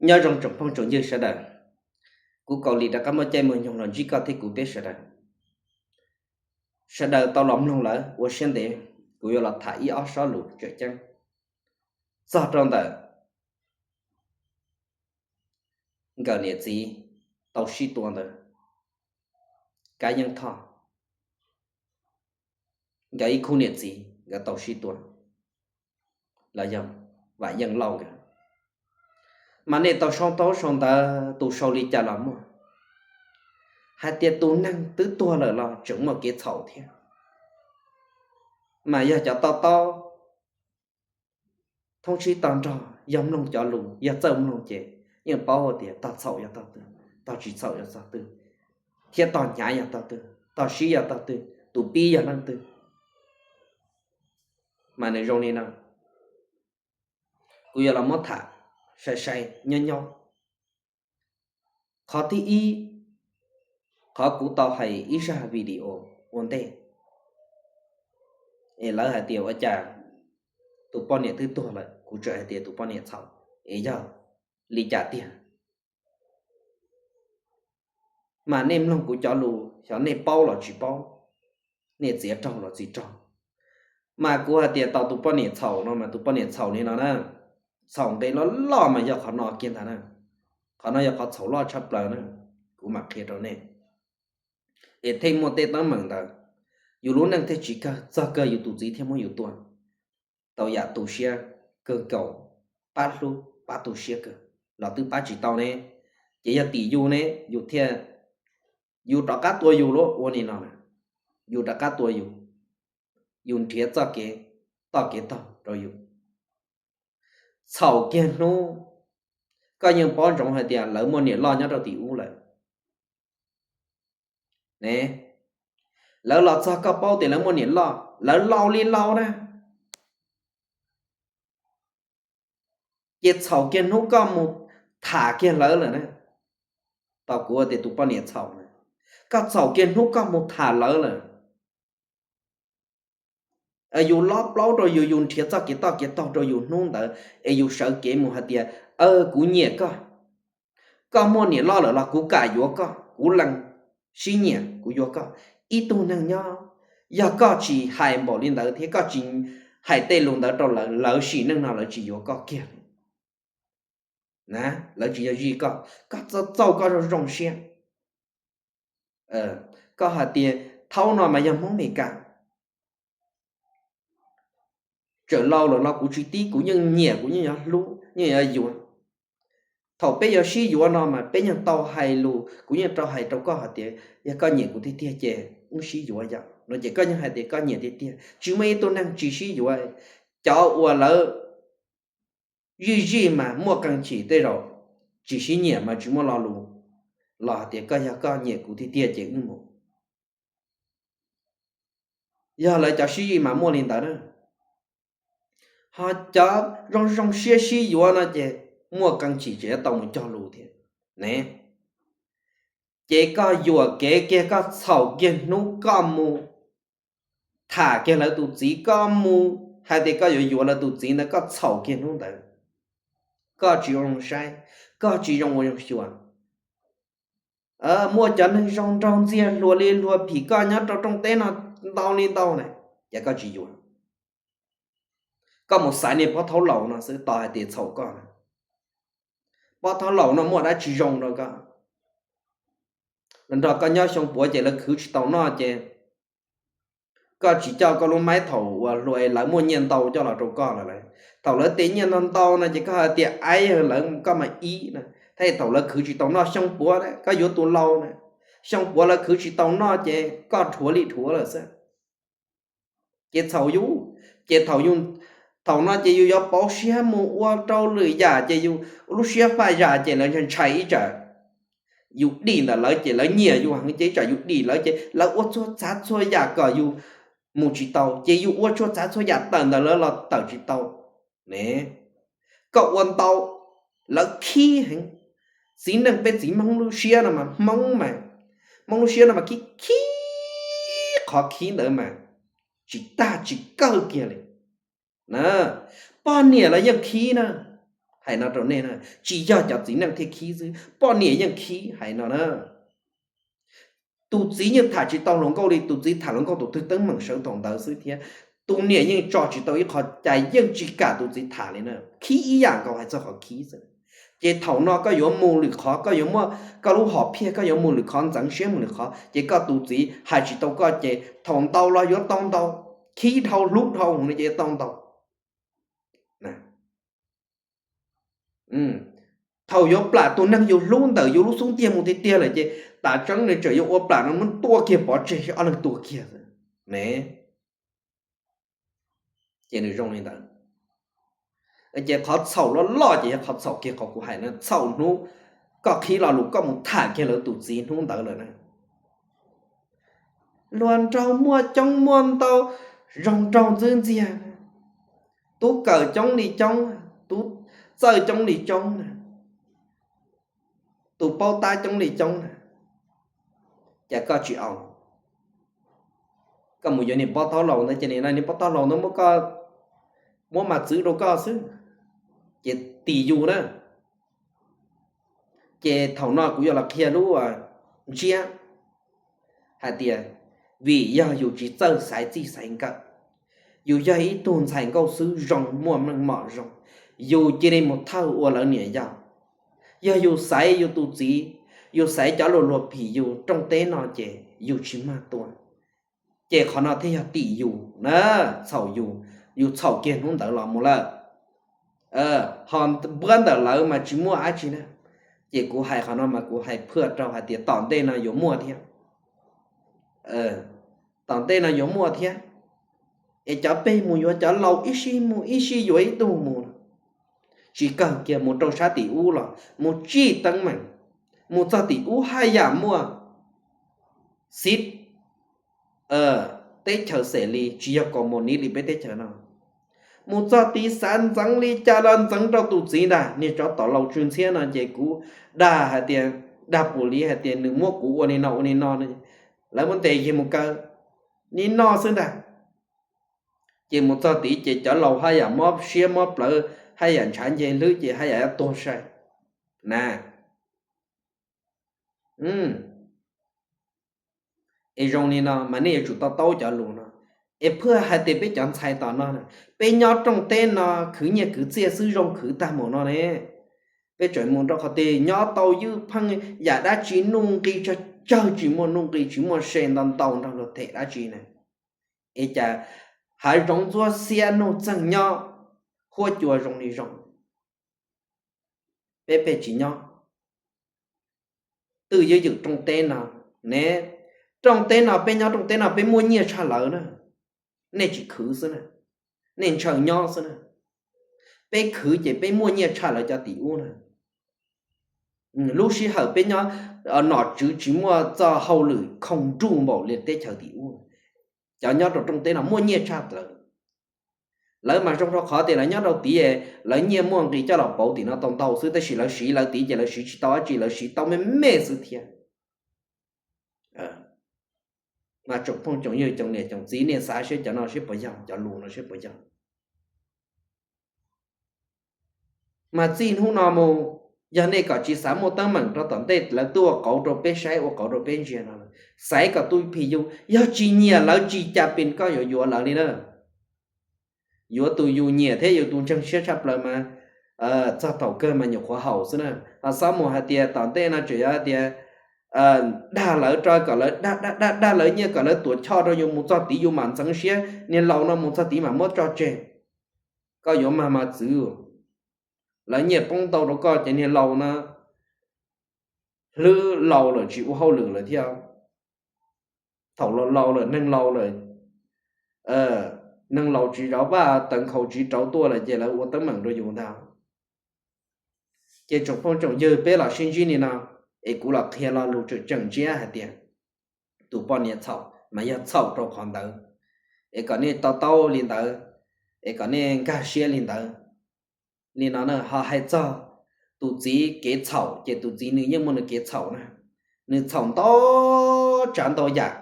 Nyob zoo tsoom phooj tsoom ywg sawv daws, kuv Kaus Lim rov qab muaj caij muaj nyoog los ntsib koj thiab kuv peb sawv daws. Sawv daws tau los mloog lawm ua siab ntev, kuv yuav los tham ib ob sob lus tseem ceeb txog rau ntawm nkawm niam txiv tau sib tua ntawd, Kab Yeej Thoj, nkawd ib khub niam txiv nkawd tau sib tua, los yog Vam Yeej Lauj nkawd. Mas nej tau sau ntaub sau ntawv tus sau li cas los muaj, hais tias tus neeg twb tuag lawm los tseem muaj kev txhaum thiab. Mas yog cov tau taub thoob tsib tog nrog, yog mloog cov lus, yog txawj mloog ces yeej paub tias tog txhaum yog tog twg, tog tsis txhaum yog tog twg, thiab tog hnyav yog tog twg, tog sib yog tog twg, tus pib yog leej twg. Mas nws zoo li no, kuv yuav los muab tham sai sai nyob nyob. Qhov thib ib, qhov kuv tau hais ib zaj video ua ntej es lawv hais tias ua cas tus poj niam twb tuag lawm, kuv tseem hais tias tus poj niam txhaum, es yog li cas tiag? Mas nej mloog kuv cov lus xyov nej paub los tsis paub, nej txiav raug los tsis raug. Mas kuv hais tias tau tus poj niam txhaum no mas tus poj niam txhaum li no na, txhaum nqe loj loj mas yog qhov no kiag ntag na. Qhov no yog qhov txhaum loj tshaj plaws na, kuv mam qhia rau nej. Es thiaj muaj tej teeb meem ntawd, yus lub neej thiaj tsis kawg, txog kawg yus tus txiv thiaj muab yus tua. Tau yam tu siab kawg nkaus, pab hlub pab tu siab kawg los twb pab tsis tau ne. Ces yog tim yus ne, yus thiaj, yus rov qab tua yus lauj, ua li no na, yus rov qab tua yus, yus nrhiav txoj kev toj kev taug rau yus. Txhaum kiag hnub, koj yeej paub ntsoov hais tias lawv muaj niam loj nyob rau tim ub lawm ne. Lawv los txog koj paub tias lawv muaj niam loj, lawv laus li laus na, ces txhaum kiag hnub koj mus tham kiag lawv lawm na. Tau kuv tias tus poj niam txhaum na, koj txhaum kiag hnub koj mus tham lawv lawm. Yus lob plaub rau yus, yus nrhiav txoj kev toj kev taug rau yus hnub ntawd es yus sawv kev mus hais tias, kuv nyiam koj, koj muaj niam loj lawm los kuv kam yuav koj, kuv lees sib nyiam kuv yuav koj. Ib tug neeg nyob, yog koj tsis hais npaum li ntawd thiab koj tsis hais tej lus ntawd rau lawv, lawv sim neej no lawv tsis yuav koj kiag li. Lawv tsis yog zij koj, koj txaus koj zoo zoo siab. Koj hais tias thaum no mas yog Hmoob Mes Kas, txawm laus lawm los kuv tsis tib, kuv yeej nyiam, kuv yeej yuav hlub, yeej yuav yuav. Thaum peb yuav sib yuav no mas peb yeej tau hais lus, kuv yeej tau hais rau koj hais tias yog koj nyiam kuv tiag tiag ces wb sib yuav yom no ces koj yeej hais tias koj nyiam tiag tiag. Tsis muaj ib tug neeg tsis sib yuav. Cov uas lawv zij zij mas muaj qee chim, tej zaum tsis sib nyiam mas tsis muaj lo lus los hais tias koj yog koj nyiam kuv tiag tiag ces wb mus. Yog lawv cov sib zij mas muaj li ntawd na. Ho cov zoo zoo siab sib yuav no ces muaj qee chim tseem yuav tau mus cog lus thiab ne. Ces koj yuam kev kiag, koj txhaum kiag hnub koj mus tham kiag lawv tus txiv, koj mus hais tias koj yuav yuav lawv tus txiv ntawd, koj txhaum kiag hnub ntawd. Koj tsis zoo saib, koj tsis zoo ua zoo xyuas. Muaj cov neeg zoo nraug ntxiag hluas li hluas phim koj nyob rau rooj teb no ntau li ntau na, ces koj tsis yuav. Koj mus xaiv niag pob thaub laus no xwb tau hais tias txhaum koj na. Pob thaub laus no muaj dab tsi zoo rau koj? Los nrog koj nyob xyoo puav ces lawv khwv tsis tau noj ces koj tsis coj koj lub maib thaum uas hluas es lawv muaj nyiaj ntau coj los rau koj lawm. Thaum lawv tes nyiaj ntau ntau no ces koj hais tias aib lawv, koj mas ib na. Thiab thaum lawv khwv tsis tau noj xyoo puav, koj yuav tus laus na, xyoo puav lawv khwv tsis tau noj ces koj rhuav li rhuav lawm xwb. Ces txhaum yus, ces thaum, thaum no ces yus yuav pauv siab mus ua rau lwm yam ces yus lub siab faj yam ces lawv ntshai ntshai ib tsam. Yus dim ntawm lawv ces lawv nyiam yus heev ces ib tsam yus dim lawv ces lawv ua txhua txav txhua yam kom yus mus tsis tau ces yus ua txhua txav txhua yam tawm ntawm lawv los tawm tsis tau ne. Koj ua ntau, lawv khib heev. Txiv neej peb txiv Hmoob lub siab no mas Hmoob mas, Hmoob lub siab no mas khib khib, qhov khib ntawd mas tsis tag tsis kawg kiag li. Poj niam los yeej khib na, Hais no rau nej na, tsis yog cov txiv neej thiaj khib xwb, poj niam yeej khib hais no na. Tus txiv yeej tham tsis tau hluas nkauj li, tus txiv tham hluas nkauj tus twg teeb meem sawv thaum ntawd xwb thiab. Tus niam yeej tso tsis tau ib qho, cas yeej tsis kam tus txiv tham li na, khib ib yam nkaus hais txog qhov khib xwb. Ces thaum no koj yuav mus lwm qhov, koj yuav muaj koj lub hom phiaj, koj yuav mus lwm qhov, ntxeev siab mus lwm qhov, ces koj tus txiv hais tsis tau koj, ces thaum ntau los yuav tau ntau, khib dhau hlub dhau no ces yuav tau ntau. Thaum yuav plam tus neeg yus hlub ntawm yus lub xub ntiag mus tiag tiag lawm ces tas tseeb nws tseem yuav ua plam no muab tua kiag pov tseg, ob leeg tua kiag ne. Ces nws zoo li ntawd. Ces qhov txhaum loj loj ces yog qhov txhaum kiag qhov kuv hais na, txhaum hnub koj qhib lo lus koj mus tham kiag lawv tus txiv hnub ntawd lawm na. Hluas nraug muaj coob muaj ntau, zoo nraug ntxwb ntxiag, tub kawm coob li coob, tub txawj coob li coob na, tus paub tab coob li coob na, cas koj tsis au? Koj mus yuav niag pob taub laus ntawd ces nim no niag pob taub laus ntawd muab koj, muab mas txwv rau koj xwb, ces tim yus na. Ces thaum no kuv yuav los qhia lub ntsiab hais tias, vim yog yus tsis txawj xaiv txij xaiv nkawm, yus yog ib tug ntxhais nkauj xwb zoo muaj meej mom zoo, yus cia li mus thawj ua lawv niam yau. Yog yus xaiv yus tus txiv, yus xaiv cov luag luag phim yus rooj teb no ces yus tsis mag tua. Ces qhov no thiaj yog tim yus na, txhaum yus, yus txhaum kiag hnub ntawd los mus lawm. Ho npuab ntawm lawv mas tsis muaj dab tsi na. Ces kuv hais qhov no mas kuv hais phaj rau hais tias tom ntej no yuav muaj thiab. Tom ntej no yuav muaj thiab. Es cov peb mus yuav cov laus ib sij mus ib sij yuav ib tug mus, tsis kawg kiag mus rau sab tim ub los mus tsij teeb meem, mus txog tim ub haj yam muaj xiv teb chaws xem li, tsis yog kaus mom niv li peb teb chaws no. Mus txog tid xav ntxeev li cas los ntxeev rau tus txiv ntag. Niag tsov tom laus tsw ntxhiab no ces kuv dag hais tias, dag pus li hais tias nws muab kuv ua li no ua li no, lawv muab ntes yig mus kaw li no xwb ntag. Ces mus txog tid ces cov laus haj yam mob siab mob plawv, haj yam ntshav nce hlwb ces haj yam yuav tuag sai na. Es zoo li no mas nej yuav tsum to taub cov lus no. Es phaj hais tias peb cov ntxhais tom no, peb nyob rooj teb no khwv nyiaj khwv txiaj xwb zoo khwv tag mus no ne. Peb tseem mus rau qhov twg nyob tau ywj pheej yam dab tsi nuj nqi tsawg tsawg tsis muaj nuj nqi tsis muaj se ntau ntau nrog luag them dab tsi na. Es cas hav zoov ntxuab xiab nuj txeeg nyob huab cua zoo li zoo. Peb pheej tsis nyob twj ywm ywm rooj teb no ne. Rooj teb no peb nyob rooj teb no peb muaj nyiaj tshaj lawv na. Nej tsis khwv xwb na, nej ntshaw nyob xwb na. Peb khwv ces peb muaj nyiaj tshaj lawv cov tim ub na. Lub sij hawm peb nyob nom tswv tsis muaj txoj hauj lwm khoom nruj npaum li teb chaws tim ub, cov nyob rau rooj teb no muaj nyiaj tshaj lawv. Lawv mas zoo rau qhov tias lawv nyob rau tid, lawv nyiaj muaj nqis coj los pauv tim no tau ntau xwb, tab sis lawv siv lawv tid ces lawv siv tsis tau dab tsi, lawv siv tau me me xwb thiab. Mas tsoom phooj tsoom ywg, cov niam cov txiv, nej xav seb cov no seb puas yog, cov lus no seb puas yog. Mas txij hnub no mus, yog nej kom tsis xav muaj teeb meem rau tom ntej lawv tuaj ua qauv rau peb saib, ua qauv rau peb ntsia no, xaiv kom tus phim yus, yog tsis nyiam lawv tsis cas pes koj yuav yuav lawv li na. Yuav tus yus nyiam thiab yus tus ntseeg siab tshaj plaws mas txog thaum kawg mas nyuam qhuav haum xwb na. Ho xob mus hais tias tom ntej no tseem yuav hais tias dag lawv rau kom lawv dag dag dag dag lawv nyiaj kom lawv tuav choj rau yus, mus txog tid yus mam ntxeev siab, niag laus no mus txog tid mam muab tso tseg. Koj yuav mag mas txwv, lawv nyiaj poob ntau rau koj ces niag laus no hlwb laus lawm tsis ua hauj lwm lawm thiab. Thaum laus laus lawm, neeg laus lawm, neeg laus tsis zov vaj, taws nkhaus tsis rauv tuaj lawm ces lawv ua teeb meem rau yus ntag. Ces tsoom phooj tsoom ywg, peb los sib ntsib li no, es kuv los qhia lo lus tseem tseem ntsiab hais tias tus poj niam txhaum mas yog txhaum rau qhov ntawd. Es kom nej to taub li ntawd, es kom nej nkag siab li ntawd. Li no na, ho hais txog tus txiv kev txhaum ces tus txiv nws yeej muaj nws kev txhaum na. Nws txhaum ntau tsav ntau yam,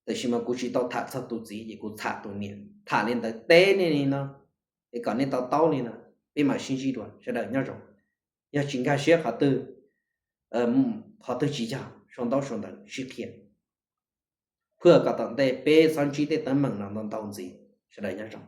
tab sis mas kuv tsis tau tham txog tus txiv ces kuv tham tus niam, tham li ntawd teb nej li no, es kom nej to taub li no. peb mam sib ntsib dua, sawv daws nyob zoo. Yog tsis nkag siab qhov twg, qhov twg tsis yog, sau ntaub sau ntawv sib qhia, phwj kom tom ntej peb txhob ntsib tej teeb meem no ntau ntau ntxiv. Sawv daws nyob zoo.